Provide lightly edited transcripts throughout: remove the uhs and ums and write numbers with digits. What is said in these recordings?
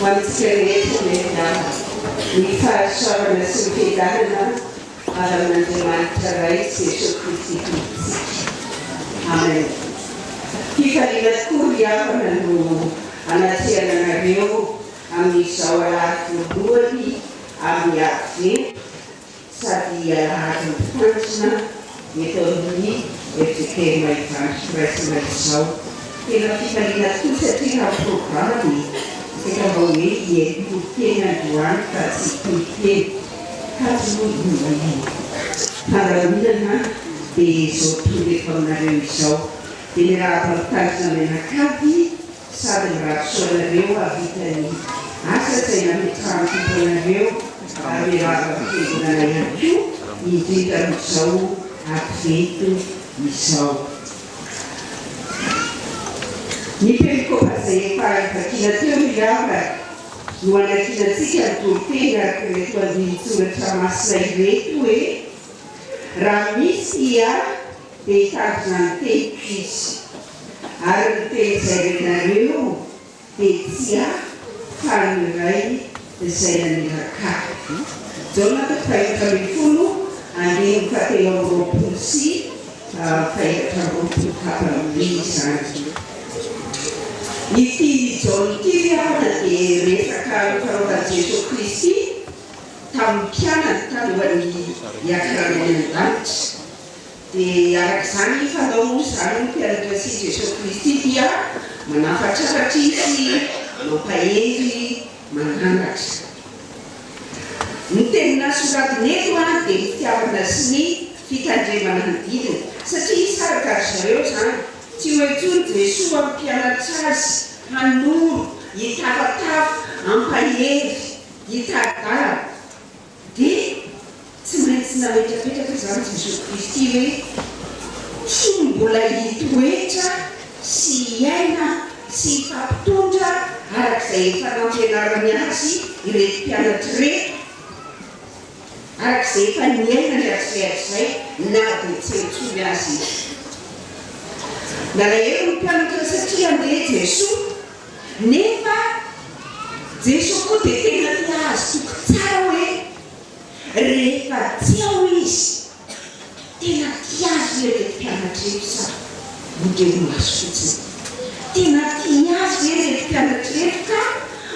Ho antsika rehetra miandrana ny fahasoavana sy ny fiadanana avy amin'Andriamanitra Ray sy Jesoa Kristy Tompontsika. Amen. Fifaliana tokoa ry havana no anatrehana anareo amin'izao alahady voalohany amin'ny Advento. Sady alahady mpitandrina eto amin'ny fjkm Ivandry Firaisana izao. Tena fifaliana tokoa satria raha ny programa dia saika mba hoe hihaino toriteny androany fa tsy hitoriteny. Kanjo noho ny fandaminana dia izao tonga eto aminareo izao. Dia miarahaba mpitandrina mianakavy. Sady mirary soa anareo hahavita ny asa izay nametrahan'ny Tompo anareo ary miarahaba ny Fiangonana ihany koa indrindra amin'izao Advento izao. Ny perikopa izay efa vakiana teo ry havana no anankinantsika ny toriteny araka ireto andinin-tsoratra masina ireto hoe, Raha misy tia dia hitandrina ny teniko izy. Ary ny teny izay renareo dia tsy ahy fa ny Ray izay naniraka ahy. Jaona toko faha-14 andininy fahatelo amby roapolo sy faha-24 tapany be izany. Ity Jaona ity ry havana dia resaka nifanaovan'i Jesoa Kristy tamin'ny mpianany talohan'ny hiakarany any an-danitra. Dia araka izany fanao moa izany ny mpianatra sy Jesoa Kristy dia manafatrafatra izy, mampahery, mananatra. Ny teny nasongadina eto dia ny fitiavana sy ny fitandremana ny didiny, satria hisaraka ry zareo izany, tsy ho eo intsony Jesoa hampianatra azy, hanoro, hitafatafa, hampahery, hitari-dalana. Dia tsy maintsy nametrapetraka izany Jesoa Kristy hoe tsy mbola hitoetra sy hiaina sy hifampitondra araka izay efa nampianarany azy ireto mpianatra ireto, araka izay efa niainany hatrizay hatrizay na dia tsy eo intsony aza izy. Nalahelo ny mpianatra satria handeha Jesoa. Nefa Jesoa koa dia tena te hahazo toky tsara hoe rehefa tsy ao Izy, tena tia Azy ve ireto mpianatra ireto sa mody eo imaso fotsiny? Tena tia Azy ve ireto mpianatra ireto ka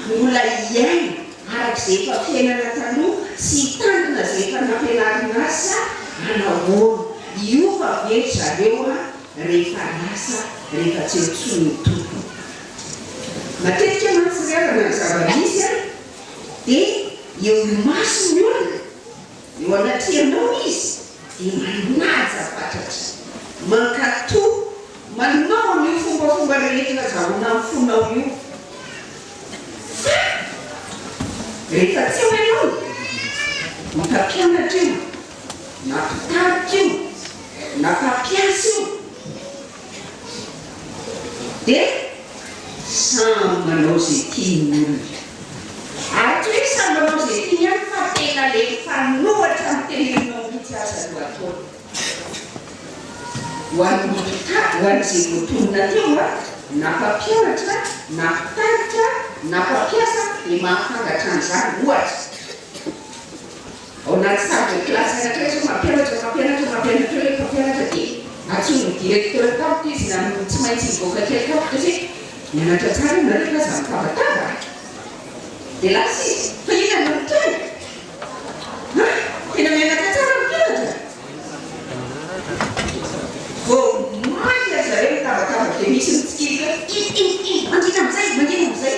mbola hiaina araka izay efa fiainana taloha sy hitandrina izay efa nampianarina azy sa hanahoana? Hiova ve ry zareo an? rehefa lasa, rehefa tsy eo intsony ny Tompo. Matetika mantsy ry havana ny zava-misy an, dia eo imason'ny olona, eo anatrehanao izy dia manaja fatratra, mankatò, manao an'io fombafomba rehetra azahoana amin'ny fonao io. Fa rehefa tsy eo ianao, ny mpampianatra io, na mpitarika io na mpampiasa io dia samy manao izay tiany ny olona. Ary tsy hoe samy manao izay tiany ihany fa tena le mifanohitra amin'ny teneninao mihitsy aza no ataony. Ho an'ny mpitari, ho an'izay voatonona teo an, na mpampianatra na mpitarika na mpampiasa dia mahafantatra an'izany ohatra. Ao anaty salle de classe anankiray zao mampianatra mampianatra mampianatra eo ilay mpampianatra dia antsoin'ny directeur tampoka izy na tsy maintsy hivoaka kely tampoka izy hoe mianatra tsara ianareo fa aza mitabataba a! Dia lasa izy. Fa inona no mitranga? Han! Tena mianatra tsara ny mpianatra? Vao mainka ry zareo mitabataba dia misy mitsikilika hoe iny iny iny mangina amin'izay mangina amin'izay.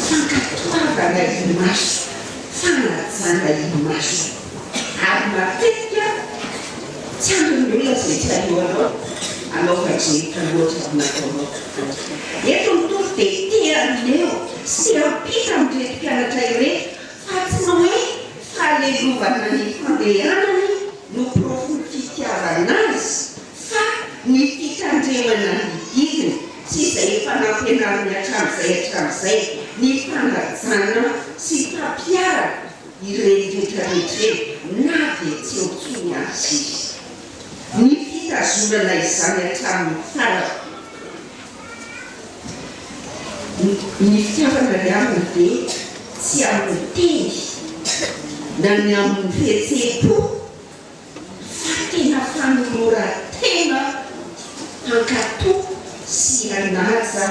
Fankatoavana imaso, fanajana imaso. Ary matetika tsy andrin'ny olona izay tsy aleonao anaovan-drehetra loatra amin'ny ataonao. Eto ny Tompo dia te haneho sy te hampita amin'ireto mpianatra ireto fa tsy ny hoe fahalelovana ny fandehanany no porofon'ny fitiavana azy fa ny fitandremana ny didiny sy izay efa nampianariny hatramin'izay hatramin'izay, ny fanajana sy fampiharana ireny rehetra rehetra ireny na dia tsy eo intsony aza izy. Ny fitazonana izany hatramin'ny farany. Ny fitiavana ry havana dia tsy amin'ny teny na ny amin'ny fihetseham-po fa tena fanoloran-tena hankatò sy hanaja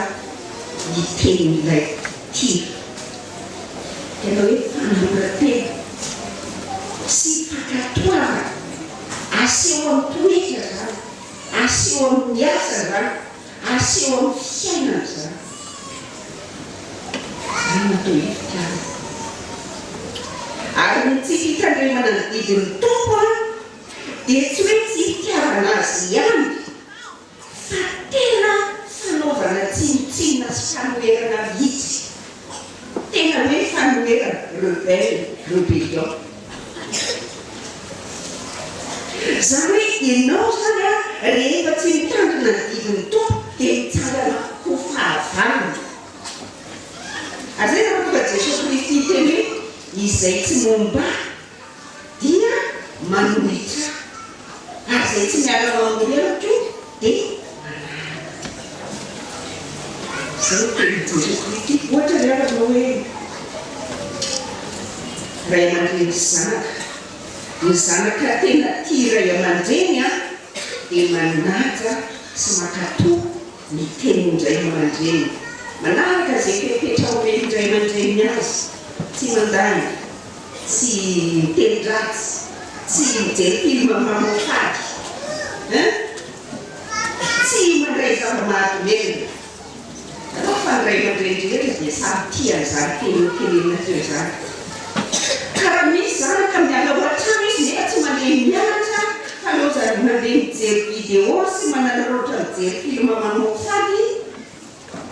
ny tenin'ilay tia. Tena hoe fanoloran-tena sy fankatoavana aseho amin'ny toetra izany, aseho amin'ny asa izany. Aseho amin'ny fiainana izany. Izany no atao hoe fitiavana. Ary ny tsy fitandremana ny didin'ny Tompo dia tsy hoe tsy fitiavana Azy ihany, fa tena fanaovana tsinontsinona sy fanoherana mihitsy. Tena hoe fanoherana, rebelle, rebellion. Izany hoe ianao izany an, rehefa tsy mitandrina ny didin'ny Tompo dia mitsangana ho fahavalony. Ary izay no nahatonga Jesoa Kristy niteny hoe, izay tsy momba Ahy dia manohitra Ahy, ary izay tsy miara-mamory Amiko dia manaraka. Izay no tenin'i Jesoa Kristy. Ohatra ry havana hoe, ray aman-dreny sy zanaka. Ny zanaka tena tia ray aman-dreny dia manaja sy mankatò ny tenin-dray aman-dreniny. Manaraka izay fepetra omen'ny ray aman-dreniny azy, tsy mandany, tsy miteny ratsy, tsy mijery film mamoafady, hein? Tsy mandray zava-mahadomelina. Raha fa ny ray aman-dreny rehetra dia samy tia an'izany teny notenenina teo izany. Ka raha misy zanaka miala ao an-trano izy nefa tsy mandeha mianatra fa lozany mandeha mijery vidéo sy manararaotra mijery film mamoafady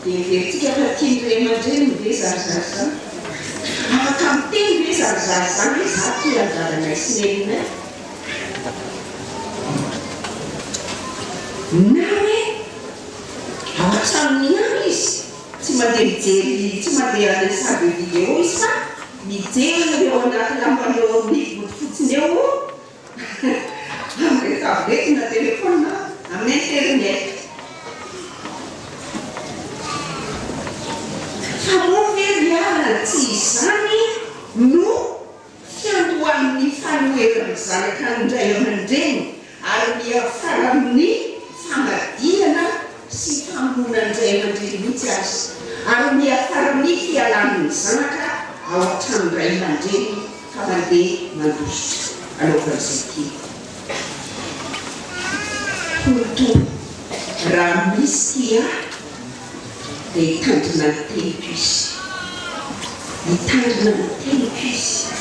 dia heverintsika fa tian'ny ray aman-dreniny ve izany zaza izany? Afaka miteny ve izany zaza izany hoe izaho tia an'i dadanay sy neninay? Na hoe Ao an-tranony ihany izy, tsy mandeha mijery, tsy mandeha any amin'ny salle de vidéo izy fa mijery eo anaty lambany eo amin'ny bodofotsiny eo amin'ilay tablette na téléphone amin'ny internet. Fa moa ve ry havana tsy izany no Fiandohan'ny fanoheran'ny zanaka ny ray aman-dreny ary miafara amin'ny famadihana sy famonoana ny ray aman-dreny mihitsy aza, ary miafara amin'ny fialan'ny zanaka ao an-tranon-dray aman-dreny ka mandeha mandositra anaovan'izay tiany. Hoy ny Tompo, Raha misy tia Ahy, dia hitandrina ny teniko izy. Hitandrina ny teniko izy.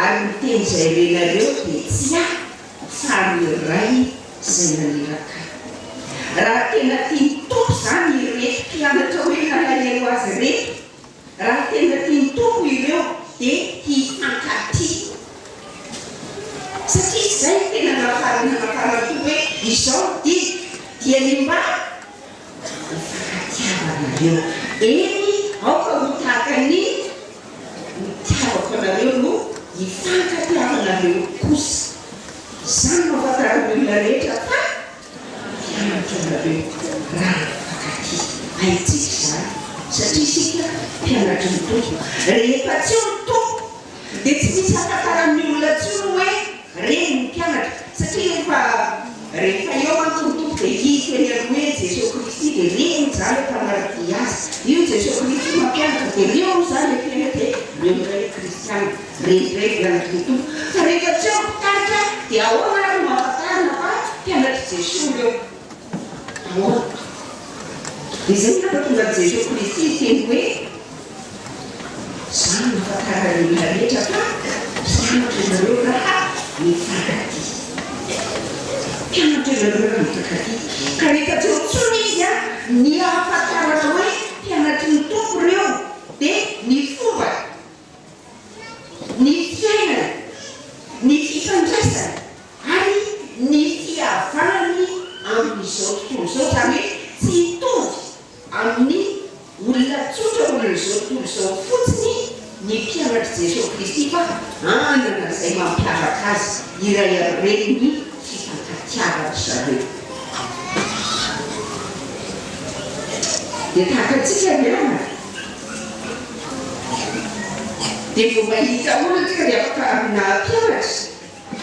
Ary ny teny izay renareo dia tsy Ahy, fa ny Ray izay naniraka Ahy. Raha tena tian'ny Tompo izany ireto mpianatra hoe nalahelo Azy ireto, Raha tena tian'ny Tompo ireo dia hifankatia. Satria izay no tena nafarana nafaran'ny Tompo hoe izao ny didiko dia ny mba hifankatiavanareo. Eny aoka ho tahaka ny nitiavako anareo no hifankatiavanareo kosa. Izany no ahafantaran'ny olona rehetra fa Mpianatra anareo raha mifankatia. Haintsika izany satria isika mpianatry ny Tompo. Rehefa tsy eo ny Tompo dia tsy misy ahafantaran'ny olona intsony hoe reny ny mpianatra satria rehefa rehefa eo manko ny Tompo dia hita eny aloha eny Jesoa Kristy dia reny izany ilay mpanara-dia Azy. Io Jesoa Kristy mampianatra dia reo izany ilay mpianatra dia reo indray ilay kristiana. Reny indray mpianatry ny Tompo. Fa rehefa tsy eo ny mpitarika dia ahoana ary no ahafantarana fa mpianatr'i Jesoa ireo? Ahoana? Dia izay no nahatonga an'i Jesoa Kristy hiteny hoe, Izaho no ahafantaran'ny olona rehetra fa mpianatro ianareo raha mifankatia. Mpianatro ianareo raha mifankatia. Ka rehefa tsy eo intsony Izy, ny ahafantarana hoe mpianatry ny Tompo ireo dia ny fomba ny fiainana, ny fifandraisana ary ny fihavanany amin'izao tontolo izao, izany hoe tsy hitovy amin'ny olona tsotra olon'izao tontolo izao fotsiny ny mpianatr'i Jesoa Kristy fa hanana izay mampiavaka azy iray amin'ireny ny fifankatiavan-dry zareo. Dia tahaka antsika ry havana. Dia vao mahita olona tsika dia afaka na mpianatra,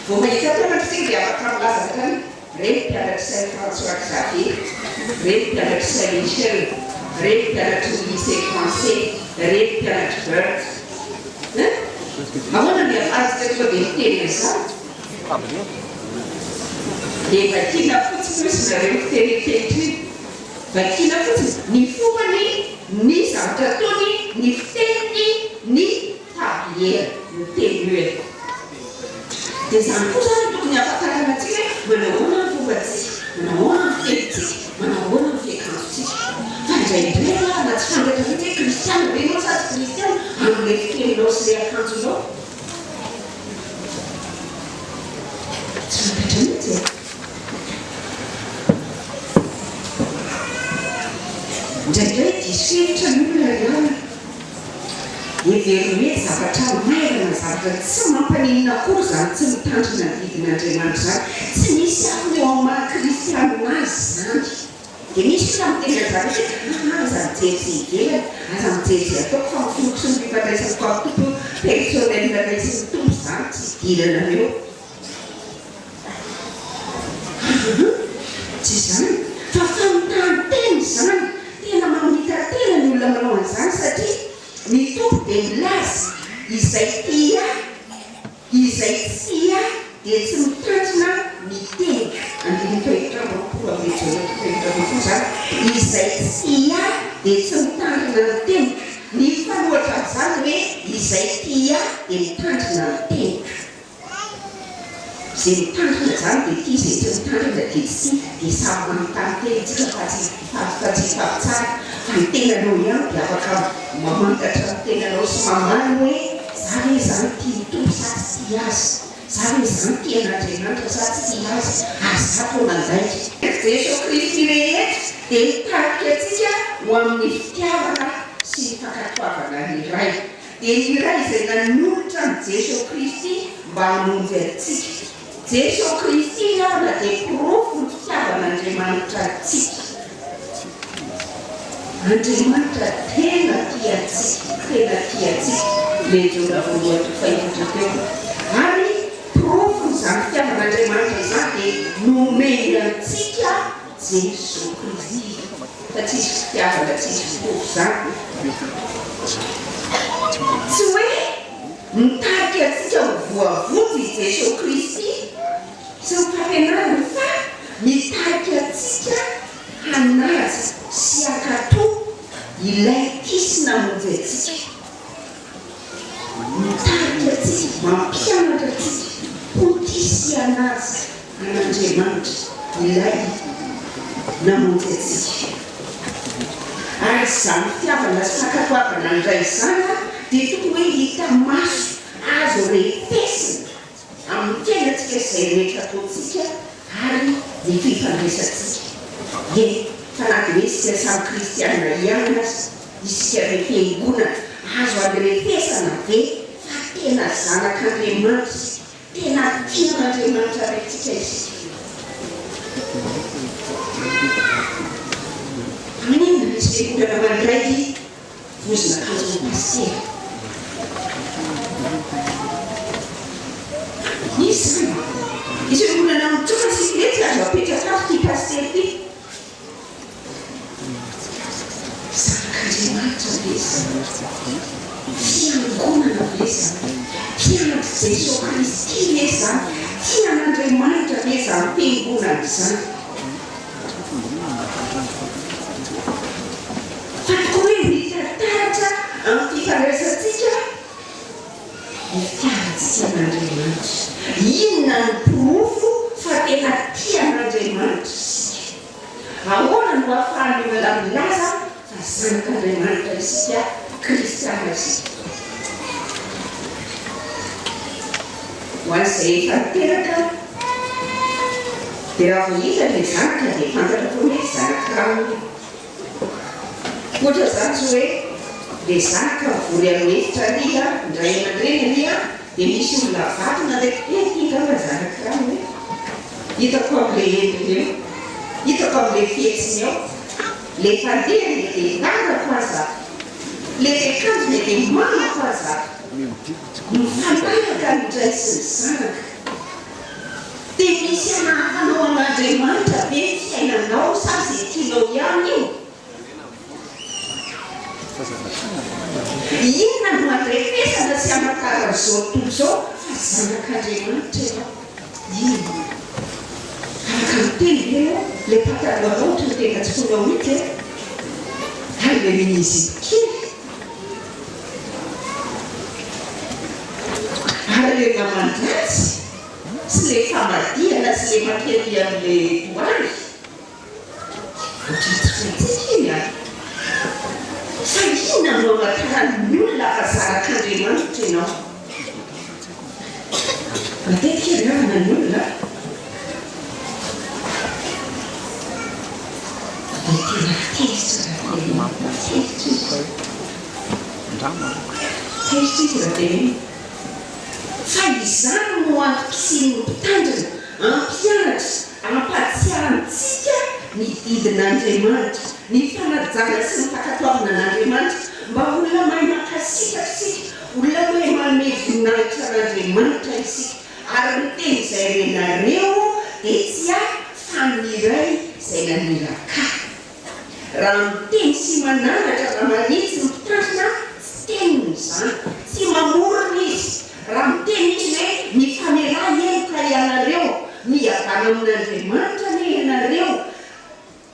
vao mahita mpianatra tsika dia afaka milaza avy hatrany hoe reny mpianatry Saint François Xavier, reny mpianatry Saint Michel, reny mpianatry ny lycée français, reny mpianatry Bird. Hein? Ahoana ny ahafahantsika tonga dia miteny an'izany? Dia vakiana fotsiny hoy zareo miteny ankehitriny. Vakiana fotsiny ny fombany, ny zavatra ataony, ny fiteniny, ny tablier, ny tenue. Dia izany koa izany no tokony hahafantarana antsika hoe manao ahoana ny fombantsika, manao ahoana ny fitenintsika, manao ahoana ny fiakanjontsika. Fa indraindray aza na tsy fantatra mihitsy hoe kristiana ve ianao sa tsy kristiana amin'ilay fiteninao sy ilay akanjonao. Tsy fantatra mihitsy e. Indraindray diso hevitra ny olona ry havana. Heveriny hoe zavatra maivana, zavatra tsy mampaninona akory izany tsy mitandrina ny didin'Andriamanitra izany. Tsy misy akony eo amin'ny maha kristianina azy izany. Dia misy olona miteny an'izany hoe, aa aza mijery izay ivelany, aza mijery izay ataoko fa ny finoako sy ny fifandraisako amin'ny Tompo personnel anay sy ny Tompo izany tsy idiranareo. Aa tsy izany fa fanontany-tena izany, tena mamita-tena ny olona manao an'izany satria ny Tompo dia milaza izay tia ahy, izay tsy tia ahy dia tsy mitandrina ny teniko, andininy faha-24 amin'ny Jaona toko faha-14 izany, izay tsy tia ahy dia tsy mitandrina ny teniko, ny mifanohitra amin'izany hoe izay tia ahy dia mitandrina ny teniko. Izay mitandrina izany dia tia, izay tsy mitandrina dia tsy tia, dia samy manontany tena isika fa tsy fa tsy hifampitsara fa ny tenanao ihany dia afaka mamantatra ny tenanao sy mamaly hoe za ve izany tia ny Tompo sa tsy tia Azy, za ve izany tia an'Andriamanitra sa tsy tia Azy ary za toa mandainga. Jesoa Kristy rehetra dia mitarika antsika ho amin'ny fitiavana sy ny fankatoavana ny Ray. Dia ny Ray izay nanolotra an'i Jeso Kristy mba hamonjy antsika. Jeso Kristy havana dia porofon'ny fitiavan'Andriamanitra antsika. Andriamanitra tena tia antsika, tena tia antsika. Ilay Jaona voalohany toko fahefatra teo. Ary porofon'izany fitiavan'Andriamanitra izany dia nomeny antsika Jeso Kristy. Fa tsisy fitiavana tsisy porofo izany. Tsy hoe mitarika antsika ho voavonjy i Jeso Kristy sy ny fampianarany fa mitarika antsika hanaja sy hankatò ilay tia sy namonjy antsika. Mitarika antsika, mampianatra antsika ho tia sy hanaja an'Andriamanitra, ilay namonjy antsika. Ary izany fitiavana sy fankatoavana ny Ray izany dia tokony hoe hita maso, azo refesina amin'ny fiainantsika sy izay rehetra ataontsika ary ny fifandraisantsika. Eny, fa na dia hoe isika samy kristiana ihany aza, isika ry fiangonana, azo andrefesana ve fa tena zanak'Andriamanitra isika? Tena tian'Andriamanitra raintsika isika. Maninona misy fiangonana mandray vozon'akanjon'ny pasitera? Misy izany. Misy fiangonana mitsoka sy mety azo apetraka ato ity pasitera ity. Zanak'Andriamanitra ve izany? Fiangonana ve izany? Mpianatr'i Jesoa Kristy ve izany? Tia an'Andriamanitra ve izany fiangonana izany? Fa tokoa hoe hita taratra amin'ny fifandraisantsika ny fitiavantsika an'Andriamanitra. Inona no porofo fa tena tia an'Andriamanitra isika? Ahoana no ahafahan'ny olona milaza fa zanak'Andriamanitra isika, kristiana isika? Ho an'izay efa niteraka, dia raha vao hita ilay zanaka dia fantatra foana hoe zanak'i ranona io. Ohatra izany tsy hoe ilay zanaka mivory amin'ny efitra ary ny ray aman-dreny anie dia misy olona vadina dia eh ity angamba zanak'i ranona e. Hitako amin'ilay endriny eo. Hitako amin'ilay fihetsiny eo. Le fandehany dia langako aza, le fiakanjony dia mamako aza. Mifanaraka ny ray sy ny zanaka. Dia misy anahafanao an'Andriamanitra ve ny fiainanao sa ze tianao ihany io? Inona no andrefesana sy amantaran'izao tontolo izao fa zanak'Andriamanitra ianao? Inona? Afaka miteny ve ianao? Ilay patalohanao ohatran'ny tena tsy fonao mihitsy e! Ary ilay mini-zipo kely? Ary ilay naman-dratsy? Sy ilay famadihana sy ilay makery amin'ilay toaly? Ohatran'ny tsy haintsika iny an! Fa inona no amantaran'ny olona fa zanak'Andriamanitra ianao? Matetika ry havana ny olona dia tena tezitra raha tenenina, tezitra izy. Tezitra izy raha tenenina. Fa izany no antom-pisian'ny mpitandrina, hampianatra, hampahatsiahy antsika ny didin'Andriamanitra, ny fanajana sy ny fankatoavana an'Andriamanitra, mba olona mahay mankasitraka isika, olona mahay manome voninahitra an'Andriamanitra isika. Ary ny teny izay renareo dia tsy ahy fa ny Ray izay naniraka ahy. Raha miteny sy mananatra raha manitsy ny mpitandrina, tsy teniny izany. Tsy mamorona izy. Raha miteny izy hoe mifamelà heloka ianareo, mihavana amin'Andriamanitra anie ianareo,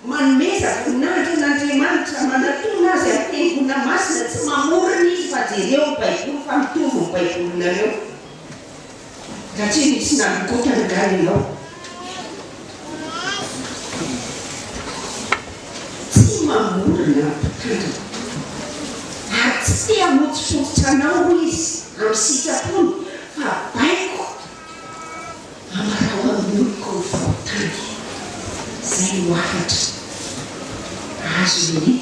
manomeza voninahitra an'Andriamanitra, manatona Azy amin'ny fiangonana masina, tsy mamorona izy fa jereo ny Baiboly fa mitovy ny Baibolinareo. Satria nisy nanokotana angaha ianao? Tsy mamorona mpitandrina ary tsy te hamotsipotsitra anao hoy izy amin'ny sitrapony fa baiko amarao amin'ny oloko ny fahotany. Izay no hafatra azon'ny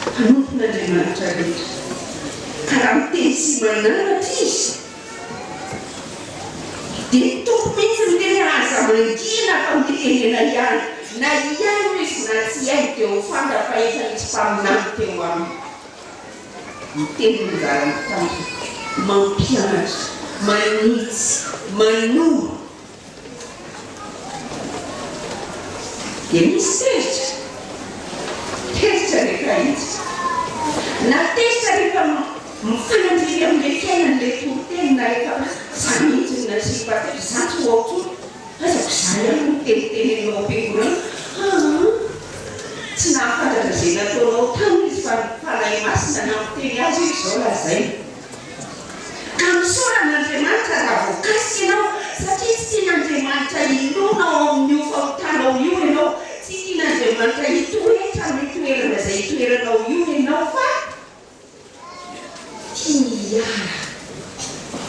mpanompon'Andriamanitra rehetra. Ka raha miteny sy mananatra izy Dia ny Tompo mihitsy miteny hoe aza mangina fa mitenena ihany, na hihaino izy na tsy hihaino dia ho fantany fa efa nisy mpaminany teo aminy. Miteny ny anjaran'ny mpitandrina, mampianatra, manitsy, manoro. Dia misy tezitra, tezitra rehefa hiditra, na tezitra rehefa mifanandrify amin'ilay fiainana ilay toriteny na rehefa za mihitsy no nasian'i pasitera, za tsy ho ao intsony, aiza ko za ihany no mitenitenenao ao am-piangonana, aa tsy nahafantatra izay nataonao tany izy fa ny Fanahy Masina nampiteny azy hoe izao lazaina. Ka misaora an'Andriamanitra raha voakasika ianao, satria tsy tian'Andriamanitra hilona ao amin'io fahotanao io ianao, tsy tian'Andriamanitra hitoetra amin'io toerana izay itoeranao io ianao fa tiany hiala,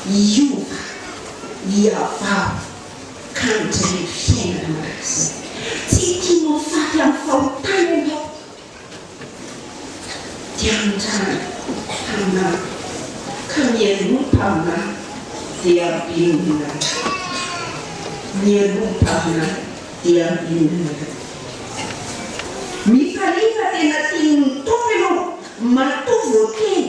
hiova, hihavao ka handray ny fiainana mandrakizay. Tsy tiany ho faty amin'ny fahotana ianao. Dia andrana mpaminany, ka mialoha mpaminany dia ambinina. Mialoha mpaminany dia ambinina. Mifalia fa tena tian'ny Tompo ianao, matoa voateny,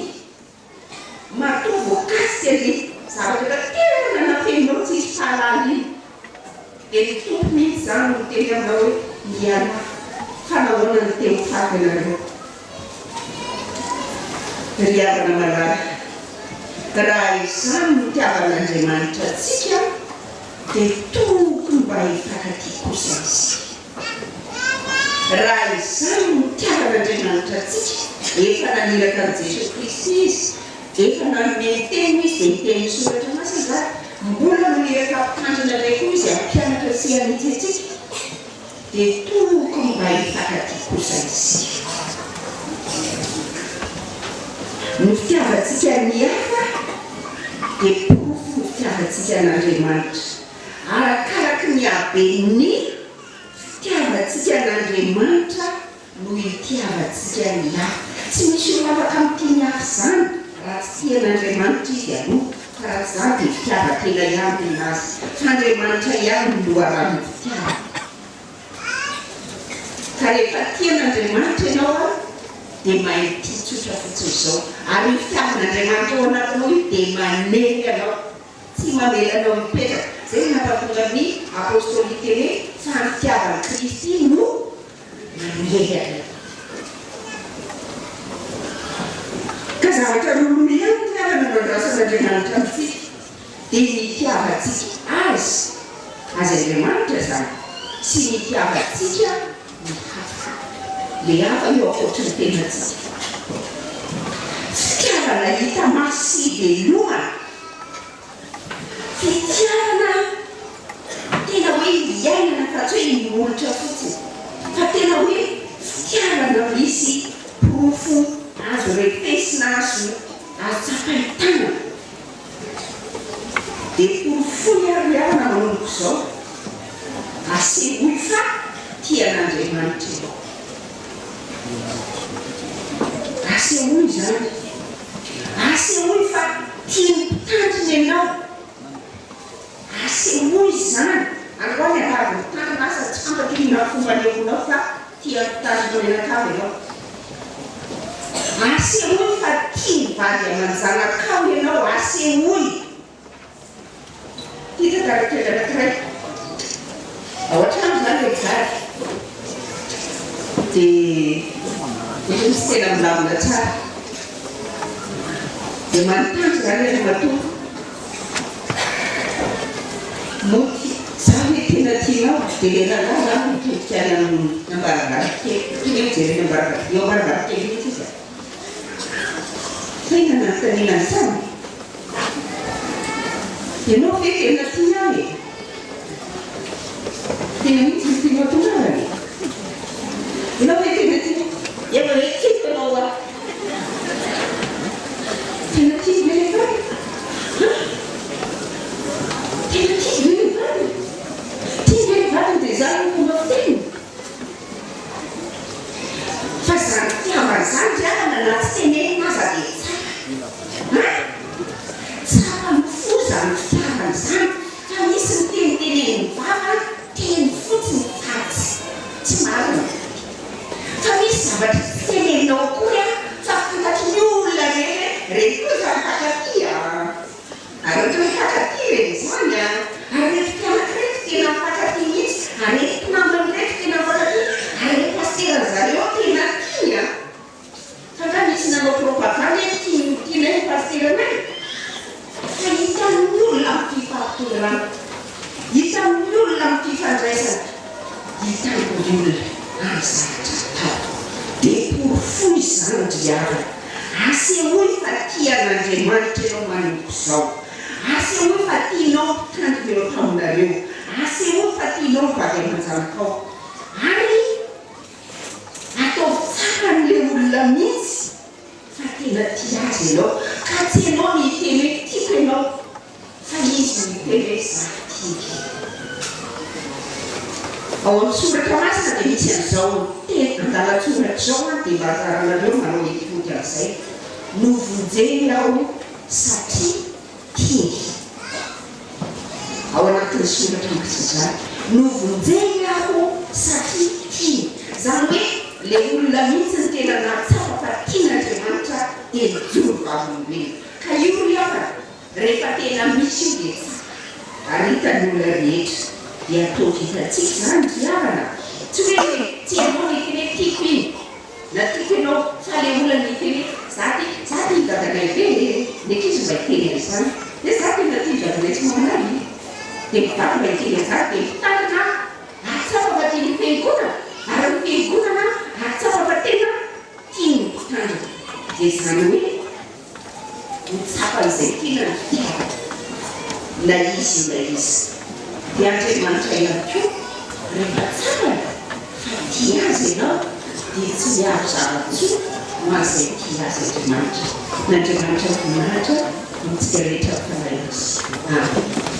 matoa voakasika ny zavatra efa tena nafeninao tsisy mpahalala iny. Dia ny Tompo mihitsy izany no miteny aminao hoe, Mialà, fa nahoana no te ho faty ianareo? Ry havana malala, raha izany no itiavan'Andriamanitra antsika, dia tokony mba hifankatia kosa isika. Raha izany no itiavan'Andriamanitra antsika, efa naniraka an'i Jesoa Kristy Izy, Efa nanome ny teniny izy dia ny tenin'ny soratra masina izany. Mbola maniraka mpitandrina indray koa izy hampianatra sy hanitsy antsika. Dia tokony mba hifankatia kosa isika. Ny fitiavantsika ny hafa dia porofon'ny fitiavantsika an'Andriamanitra. Arakaraky ny haben'ny fitiavantsika an'Andriamanitra no itiavantsika ny hafa. Tsy misy olona afaka mitia ny hafa izany raha tsy tia an'Andriamanitra izy aloha, fa raha tsy izany dia fitiavan-tena ihany ny azy. Fa Andriamanitra ihany no loharanon'ny fitiavana. Ka. Ka rehefa tia an'Andriamanitra ianao an, dia mahay mitia tsotra fotsiny izao. Ary io fitiavan'Andriamanitra ao anatinao io dia manery anao, tsy mamela anao hipetraka. Izay no nampahatonga ny Apostoly hiteny hoe, fa ny fitiavan'i Kristy no manery anao. Ka zavatra roroa ihany ry havana no andrasan'Andriamanitra amintsika, dia ny hitiavantsika Azy, Azy Andriamanitra izany, sy ny hitiavantsika ny hafa. Ilay hafa io ankoatry ny tenantsika. Fitiavana hita maso sy ivelomana. Fitiavana tena hoe iainana fa tsy hoe imolotra fotsiny fa tena hoe fitiavana misy porofo azo refesina azo azo tsapain-tanana. Dia porofoy ary ry havana manomboka izao, asehoy fa tia an'Andriamanitra ianao. Asehoy izany. Asehoy fa tian'ny mpitandrina ianao. Asehoy izany. Androany avavy mpitandrina asa tsy fantatro inona fomba anehoanao fa tia mpitandrina mianakavy ianao. Asehoy fa tia ny vady aman-janakao ianao. Asehoy. Ity tantara kely anankiray. Ao an-trano izany ilay mpivady dia ohatran'ny tsy tena milamina tsara. Dia manontany izany ilay ramatoa, Mody, za ve tena tianao? Dia ilay rangahy izany mitodika any amin'ny ambaravarakely, ohatran'ny hoe mijery any ambarava- eo ambaravarakely mihitsy izy. Tena nanontaniana an'izany? Ianao ve tena tia ahy e? Tena mihitsy no tianao tongavana e? Ianao ve tena tia? Efa hoe tiako ianao aho. Tena tia ve ilay vady? Ha? Tena tia ve ilay vadiny? Tia ve ny vadiny dia izany no fomba fiteniny? Fa izany fitiavana izany ry havana na tsy tenenina aza dia tsapa an! Tsapan'ny fo izany fitiavana izany fa misy ny teny tenenin'ny vava teny fotsiny fa tsy marina. Fa misy zavatra tsy teneninao akory an fa fantatry ny olona rehetra hoe reny koa izany mpankatia an! Ary ohatra hoe mifankatia ireny izany an! Ary ireto mpianaka ireto tena mifankatia mihitsy, ary ireto mpinamana ireto tena mifankatia, ary ireto pasitera zareo tena tiany an! Fa nga nisy nanao propagande hoe tiany tianay ny pasiteranay? Fa hitan'ny olona amin'ny fifampitondràna, hitan'ny olona amin'ny fifandraisana, hitan'ny olona amin'ny zavatra atao. Dia porofoy izany ry havana. Asehoy fa tia an'Andriamanitra ianao manomboka izao. Asehoy fa tianao ny mpitandrina eo an-taonareo. Asehoy fa tianao ny vady aman-janakao. Ary ataovy tsapan'ilay olona mihitsy fa tena tia azy ianao. Ka tsy ianao no hiteny hoe tiako ianao, fa izy no hiteny hoe za tiako. Ao amin'ny soratra masina dia misy an'izao teny andalan-tsoratra izao an, dia mba anjaranareo manao ety-pody amin'izay, Novonjeny aho satria tiany. Ao anatin'ny soratra masina izany. Novonjeny aho satria tiany. Izany hoe ilay olona mihitsy no tena nahatsapa fa tian'Andriamanitra dia nijoro vavolombelona. Ka io ry havana, Rehefa tena misy io dia tsapa ary hitan'ny olona rehetra. Dia ataovy hitantsika izany ry havana. Tsy hoe tsy ianao no hiteny hoe tiako iny na tiako ianao fa ilay olona no hiteny hoe za tia, za tia ny dadanay be e! Ny ankizy mba hiteny an'izany hoe za tena tia ny dadanay sy mamanay e! Dia mivady mba hiteny an'izany dia mitandrina hahatsapa fa tian'ny fiangonana ary ny fiangonana hahatsapa fa tena tian'ny mpitandrina. Dia izany hoe. Ho tsapan'izay tiana ny fitiavana, na izy io na iza. Dia Andriamanitra ihany koa, rehefa tsapany fa tia azy ianao, dia tsy miaro zava-tsoa ho an'izay tia azy Andriamanitra. N'Andriamanitra voninahitra amintsika rehetra ny Fanahy Masina. Amen.